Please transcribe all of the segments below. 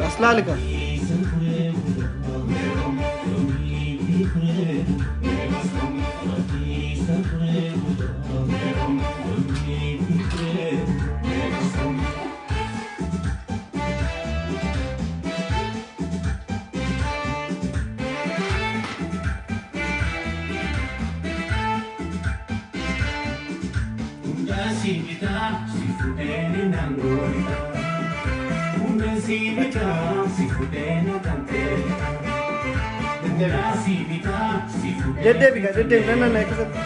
Aslalika. Deddeebi gaa deddeebi nan nan akkasatti.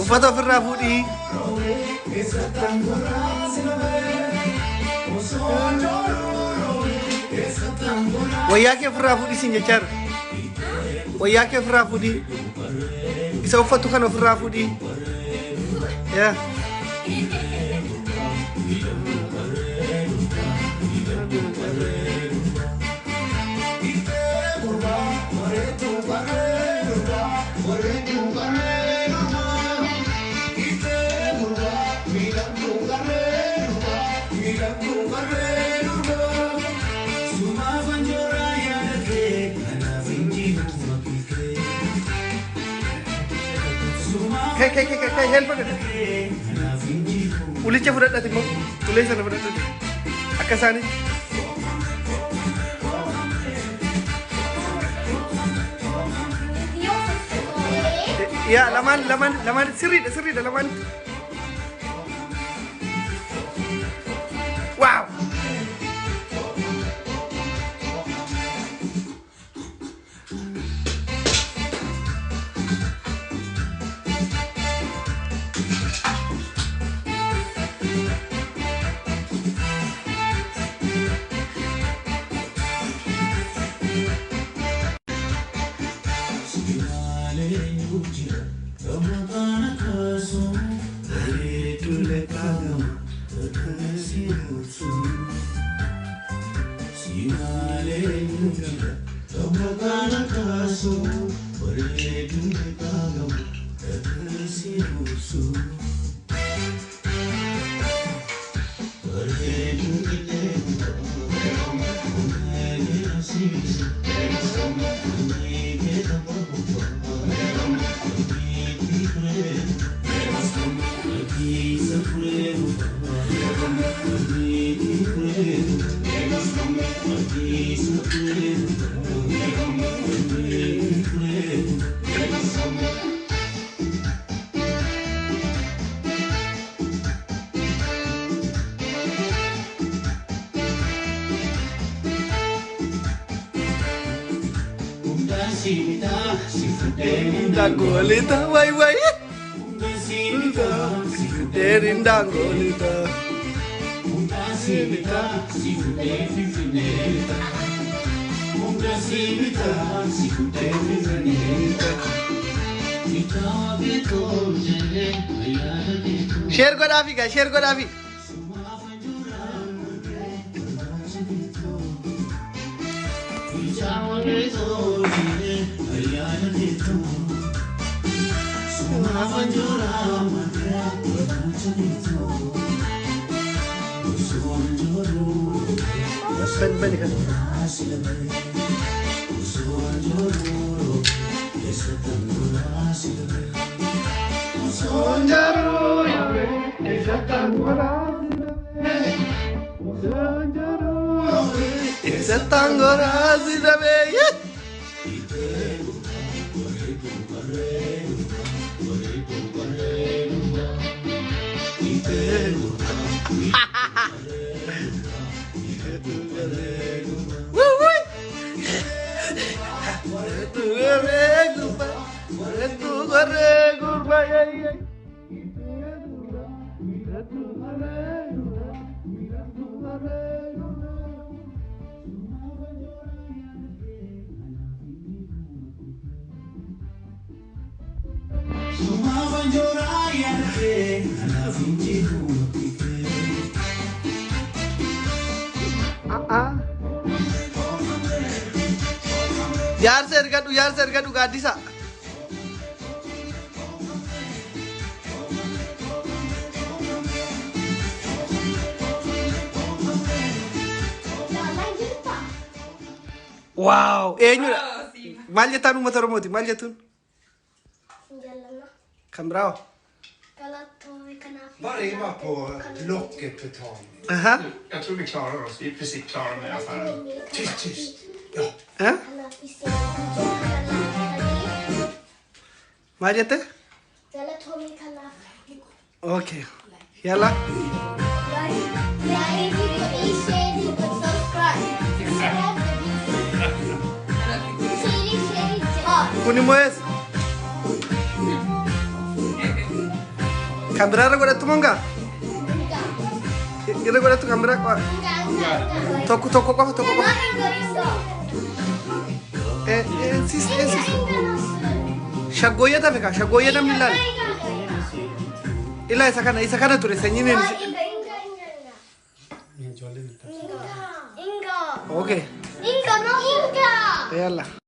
Uffata ofirraa fuudhii. Wayyaa kee ofirraa fuudhii siin jechaa jira. Wayyaa kee ofirraa fuudhii. Isa uffatu kana ofirraa fuudhii. Yaa. Kai kai kai kai help godhe. Ulicha fudhadhati immoo ulee sana fudhadhati akka isaanitti. Yaa lamaan lamaan lamaan sirriidha sirriidha lamaan. Waaw. Dangolita, wai wai. Dangolita. Share godhaafi gaa, share godhaafi. Bani bani kan. Eessattaan goraa si dhabee. Jaarsa ergadhu, jaarsa ergadhu, gaaddisa. Waaw, eenyudha? Maal jettaan uummata Oromooti? Maal jettuun? Jaalladha. Kan biraa hoo? Galatoomii kanaaf. Bara Eva på locket för Tony. Aha. Jag tror vi klarar oss. Vi är precis klara med affären. Tyst, tyst. Ja. Eh? Kanaaf isin jaalladha. Maal jette? Galatoomii kanaaf. Okay. Yalla. Like, share, subscribe. Share, share, Kun immoo eessa? Kan biraa irra godhattu moo ngaa? Irra godhattu kan biraa qofa. Tokko tokko qofa, tokko qofa. Eh, eh, sis, eh, sis. Shaggooyyee tafe kaa, shaggooyyee namni ilaale. Ilaa isa kana, isa kana ture sanyiin inni. Inga. Inga. Okay. Inga, no Inga. Yalla.